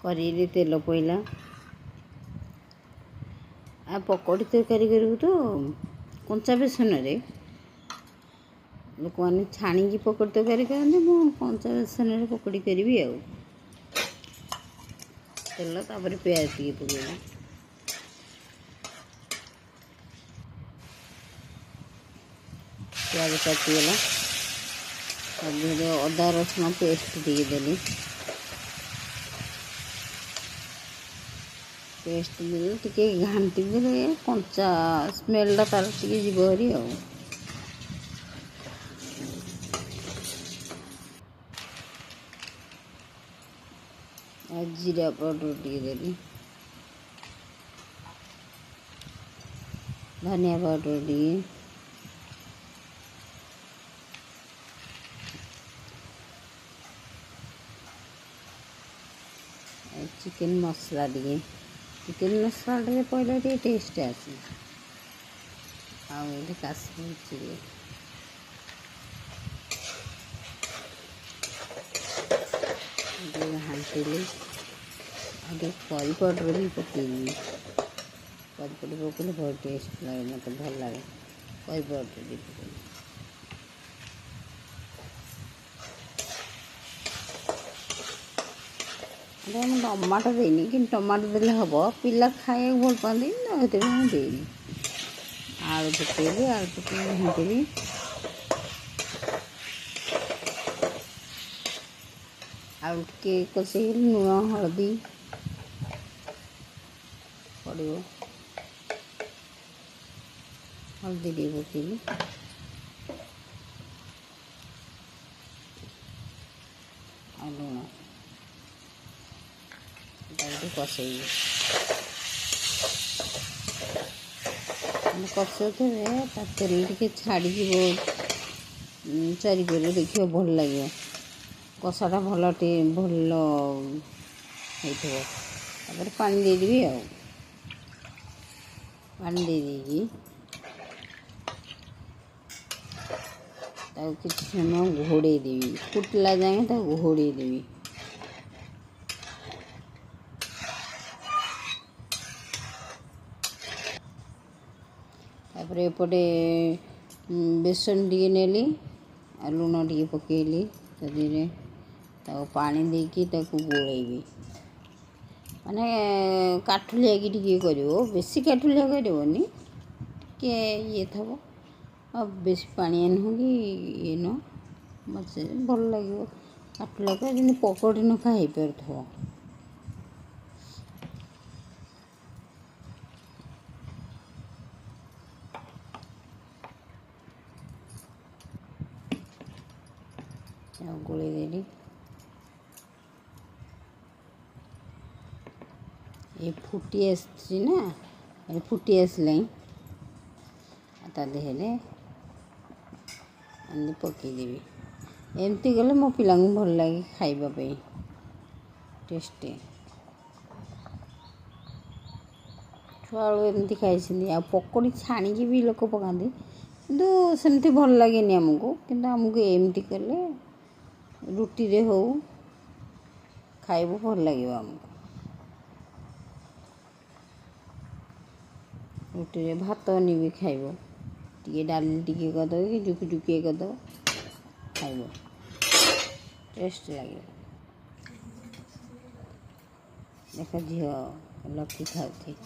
କରେଇରେ ତେଲ ପଇଲା। ଆଉ ପକୋଡ଼ି ତରକାରୀ କରିବୁ ତ କଞ୍ଚା ବେସନରେ। ଲୋକମାନେ ଛାଣିକି ପକୋଡ଼ି ତରକାରୀ କରନ୍ତି, ମୁଁ କଞ୍ଚା ବେସନରେ ପକୋଡ଼ି କରିବି। ଆଉ ତେଲ, ତାପରେ ପିଆଜ ଟିକେ ପକେଇବି। ପିଆଜ କାଟିଗଲା, ତା ଦେହରେ ଅଦା ରସୁଣ ପେଷ୍ଟ ଟିକେ ଦେଲି। ପେଷ୍ଟ ଦେଲେ ଟିକେ ଘାଣ୍ଟି ଦେଲେ କଞ୍ଚା ସ୍ମେଲଟା ତାର ଟିକେ ଯିବ ହେରି। ଆଉ ଜିରା ପାଉଡ଼ର ଟିକେ ଦେଲି, ଧନିଆ ପାଉଡ଼ର ଟିକେ, ଚିକେନ୍ ମସଲା ଟିକେ। ଚିକେନ୍ ମସଲା ଟିକେ ପଡ଼ିଲେ ଟିକେ ଟେଷ୍ଟ ଆସେ। ଆଉ ଏଇଠି କାଶ୍ମୀର ଚିଲି ଟିକେ ଘାଣ୍ଟିଲି। ଆଉ ଟିକେ କରି ପାଉଡ଼ର ବି ପକେଇଲି। କରି ପାଉଡ଼ର ପକେଇଲେ ବହୁତ ଟେଷ୍ଟ ଲାଗେ, ମୋତେ ଭଲ ଲାଗେ। କରି ପାଉଡ଼ର ଟିକେ ପକେଇଲି। ମୁଁ ଟମାଟୋ ଦେଇନି, କିନ୍ତୁ ଟମାଟୋ ଦେଲେ ହେବ। ପିଲା ଖାଇବାକୁ ଭଲ ପାଆନ୍ତି ନା, ସେଥିପାଇଁ ମୁଁ ଦେଇନି। ଆଳୁ ପକେଇଲି, ଆଳୁ ପକେଇକି ଘାଣ୍ଟିଲି। ଆଳୁ ଟିକେ କଷେଇଲି। ଲୁଣ ହଳଦୀ ପଡ଼ିବ, ହଳଦୀ ଟିକେ ପକେଇଲି ଆଉ ଲୁଣ। ତାକୁ ଟିକେ କଷେଇବି। ମାନେ କଷଉଥିବେ, ତା ତେଲ ଟିକେ ଛାଡ଼ିଯିବ ଚାରିକରେ, ଦେଖିବ ଭଲ ଲାଗିବ। କଷାଟା ଭଲ ଟିକେ ଭଲ ହେଇଥିବ। ତାପରେ ପାଣି ଦେଇଦେବି। ଆଉ ପାଣି ଦେଇ ଦେଇକି ତାକୁ କିଛି ସମୟ ଘୋଡ଼େଇ ଦେବି। ଫୁଟିଲା ଯାଏଁ ତାକୁ ଘୋଡ଼େଇ ଦେବି। ତାପରେ ଏପଟେ ବେସନ ଟିକେ ନେଲି ଆଉ ଲୁଣ ଟିକେ ପକେଇଲି ତା ଦେହରେ। ତାକୁ ପାଣି ଦେଇକି ତାକୁ ଗୋଳେଇବି, ମାନେ କାଠୁଳିଆକି ଟିକେ କରିବ। ବେଶୀ କାଠୁଳିଆ କରିବନି, ଟିକେ ଇଏ ଥବ। ଆଉ ବେଶୀ ପାଣିଆ ନୁହଁ କି ଇଏ ନୁହଁ, ମତେ ଭଲ ଲାଗିବ କାଠୁଳିଆ, ଯେମିତି ପକୋଡ଼ି ନଖା ହେଇପାରୁଥିବ। ତାକୁ ଗୋଳେଇ ଦେଲି। ଏ ଫୁଟି ଆସିଛି ନା, ଏ ଫୁଟି ଆସିଲାଣି। ଆଉ ତା ଦେହରେ ଏମିତି ପକେଇଦେବି। ଏମିତି କଲେ ମୋ ପିଲାଙ୍କୁ ଭଲ ଲାଗେ ଖାଇବା ପାଇଁ, ଟେଷ୍ଟି। ଛୁଆବେଳୁ ଏମିତି ଖାଇଛନ୍ତି। ଆଉ ପକୋଡ଼ି ଛାଣିକି ବି ଲୋକ ପକାନ୍ତି, କିନ୍ତୁ ସେମିତି ଭଲ ଲାଗେନି ଆମକୁ। କିନ୍ତୁ ଆମକୁ ଏମିତି କଲେ ରୁଟିରେ ହଉ ଖାଇବୁ, ଭଲ ଲାଗିବ ଆମକୁ। ରୁଟିରେ ଭାତ ବି ଖାଇବ, ଟିକେ ଡାଲି ଟିକେ କରିଦେବ କି ଜୁକୁଜୁକିଆ କରିଦେବ, ଖାଇବ, ଟେଷ୍ଟ ଲାଗିବ। ଦେଖ, ଝିଅ ଲକି ଖାଉଛି।